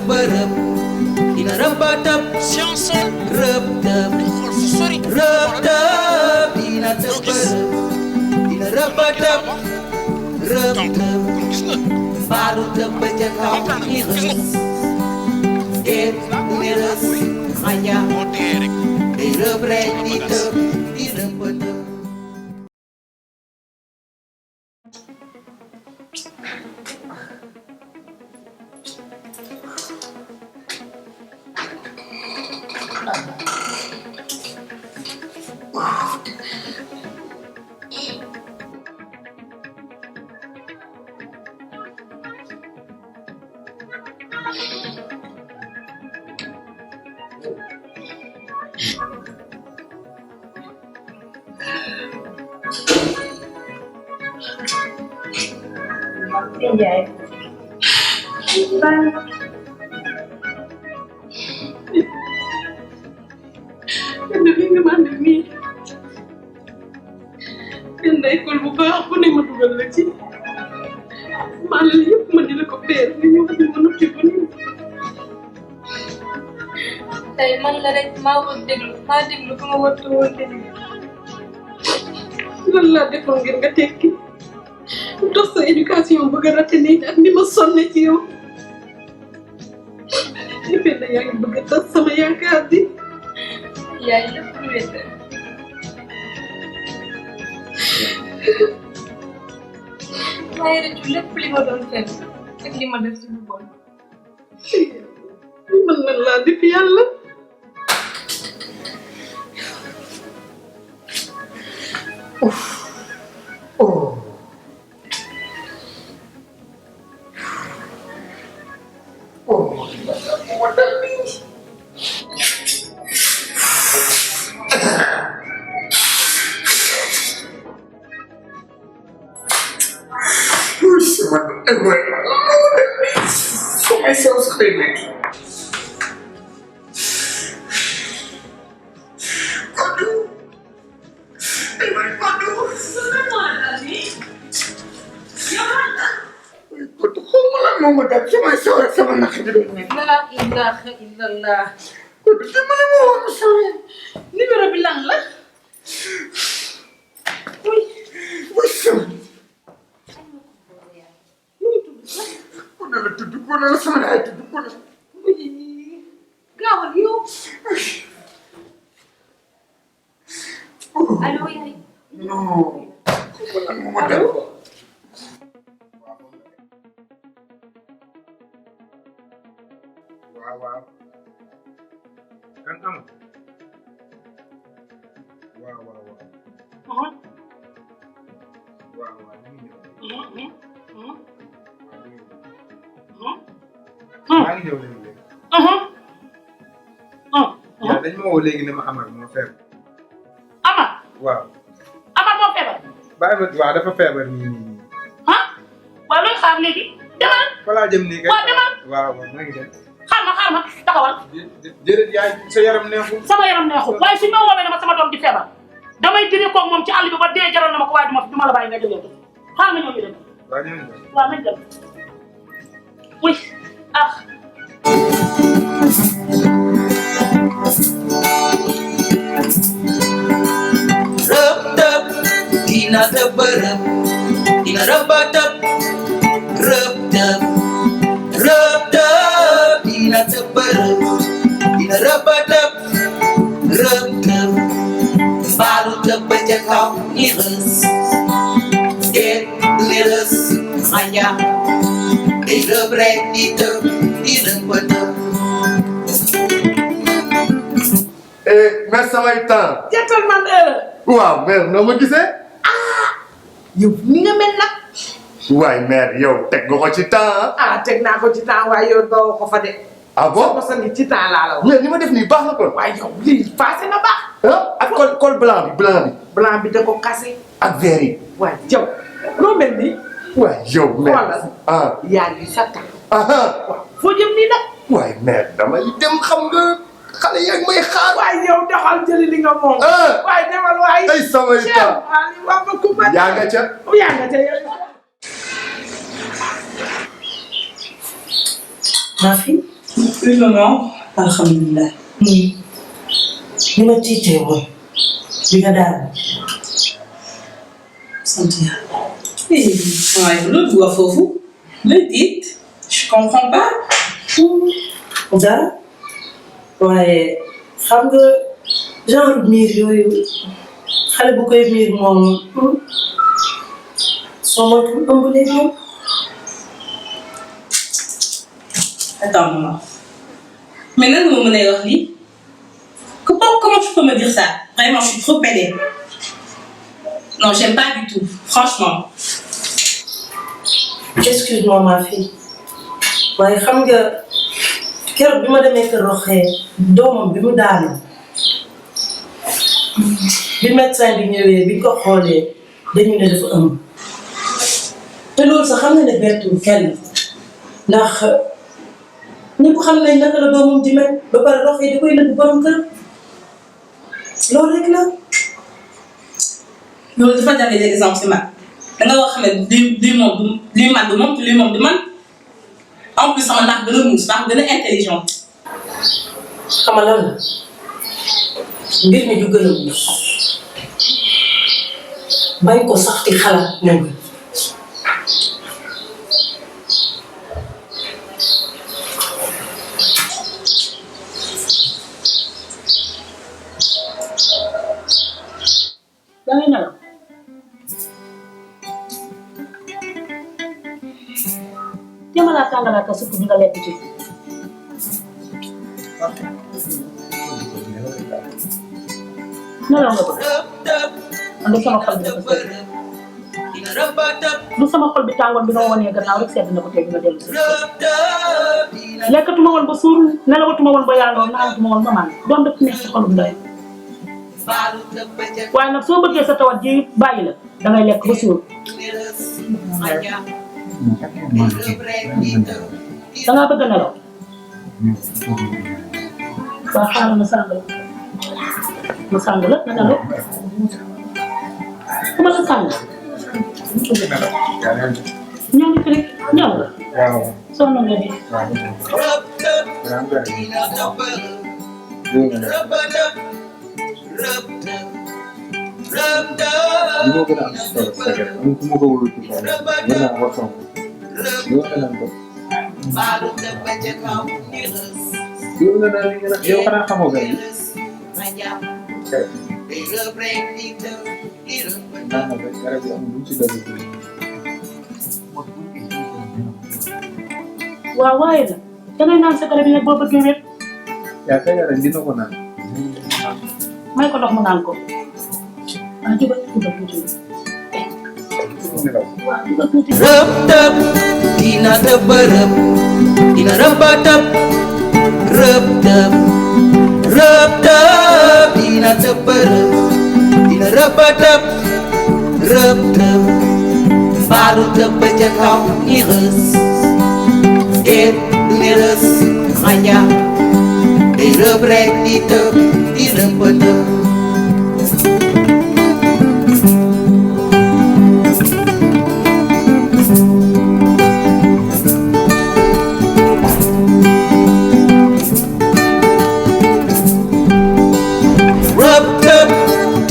bërëb dina rëbëtëb science rëbëtëb sori rëbëtëb dina bërëb dina rëbëtëb rëbëtëb gis nga baalu tëb ba ca kaw ni rës déet ni rës xaña moo dee rek day rëb rek di tëb di rëbëtëb Vậy vâng kenn li nga ma andil nii kenn école bu baax bu ne ma dugal la ci maa la yëpp ma di la ko peer nga ñëw di ma noté ko nii tey man la rek maa war déglu ko ma wartu woon déglu lan laa defoon ngir nga tekki lu tax sa éducation bëgg a raté nii ak ni ma sonne ci yow defe na yaa ngi bëgg a tas sama yaakaar di yaay lépp lu wér maa ngi rëccu lépp li ma doon fen ak li ma def si lu bon man lan laa def yàlla laa ilaaha illallah numéro bi lan la uy gaawal yow allo yaay waaw kan am waaw maa ngi ñëw léegi yaa dañ ma woo léegi ne ma Amar moo feebar Amar waaw Amar moo feebar bàyyi ma waaw dafa feebar nii waaw looy xaar léegi demal fa laa jëm nii kay waaw demal waaw maa ngi dem xaar ma taxawal jërëjëf yaay sa yaram neexul sama yaram neexul waaye suñ ma woowee ne ma sama doom di feebar damay diri koog moom ci àll bi ba dee jaral na ma ko waaye du ma la bàyyi nga jógee ko xaar ma ñëw ñu dem waaw ñëw ñu waaw nañ dem oui ah rëbëtëb dina bërëb dina rëbëtëb rëbëtëb rëbëtëb dina bërëb dina rëbëtëb rëbëtëb baalu tëb ba ca kaw ni rës déet ni rës xaña day rëb rek di tëb di rëbëtëb mais samay temps. jettal man heure waaw mère noo ma gisee. yow ni nga mel nag waay mère yow teg nga ko ci temps teg naa ko ci temps waaye yow doo ko fa de ah bon sama sangi ci temps laa la wax mais ni ma def nii baax na kon. waaye yow lii passé na baax ak col blanc bi. blanc bi da ko kase ak vert yi. waaye jaw loo mel nii waay yow mère. xoolal yaa ngi sa temps waaw foo jëm nii nag waay mère damay dem xam nga xale yaa ngi may xaar. waaye yow doxal jëli li nga moom waaye demal waaye ay samay temps Ali waa ba kumba yaa nga ca. yaa nga ca yow ma fi Oui, maman. Alhamdulillah. ni ma tiitee woon bi nga daal Sant yàlla. waaye loolu du wax foofu. Le dites. Je comprends pas. dara waaye xam nga genre miir yooyu xale bu koy miir moom soo ma ëmb léegi moom. Attends, maman. Mais là, vous me dites, comment tu peux me dire ça? Vraiment, je suis trop pédée. Non, j'aime pas du tout. Franchement. Excuse-moi ma fille waaye xam nga keroog bi ma demee kër Roxee doomam bi mu daanu bi médecin bi ñëwee bi ko xoolee dañu ne dafa ëmb te loolu sax xam nga ne bettul kenn ndax ñëpp xam nañ naka la doomam di mel ba pare Roxee di koy nëbb borom kër loolu rek la. loolu dafa jafe exemple si man da nga wax ne luy man du moom luy moom du man en plus sama ndax gën a muus ndax gën a intelligent. xam lan la mbir mi du gën a muus bañ ko sax ci xalaat moo gën. dangay nelaw jéem a laa tàngalaat supp bi nga lekk ci nelaw nga bëgg man de sama xol bi dafa sedd du sama xol bi tàngoon bi nga ma wanee gannaaw rek sedd na ko tey bi nga dellu si lekkatuma woon ba suur nelawatuma woon ba yàlloon naanatuma woon ba man doom def neex ci xolum ndey waaye nag soo bëggee sa tawat ji bàyyi la dangay lekk ba suur dangaa bëgg a nelaw waaw xaaral ma sàng la nga nelaw ku ma la sàng ñëw ngi fi rek ñëw la sonn nga di li ma gën a am solo secret am ku ma ko wóolu ci kaw mën naa ko sonk yow nga naan ko yow nga naan li nga naan yow xanaa xamoo gën yi naan rek garab yi amul lu ci dëgg waaw waaye nag dangay naan sa garab yi nag boo bëggee wér yaa kay yaram dina ko naan may ko ndox mu naan ko ah jubal tuuti waaw jubal tuuti rëb tëb dina tëb rëb dina rëb tëb rëb tëb rëb tëb dina tëb rëb dina rëb tëb rëb tëb baalu tëb ca kaw ni rës déet du ni rës xaña day rëb rek di tëb di rëb tëb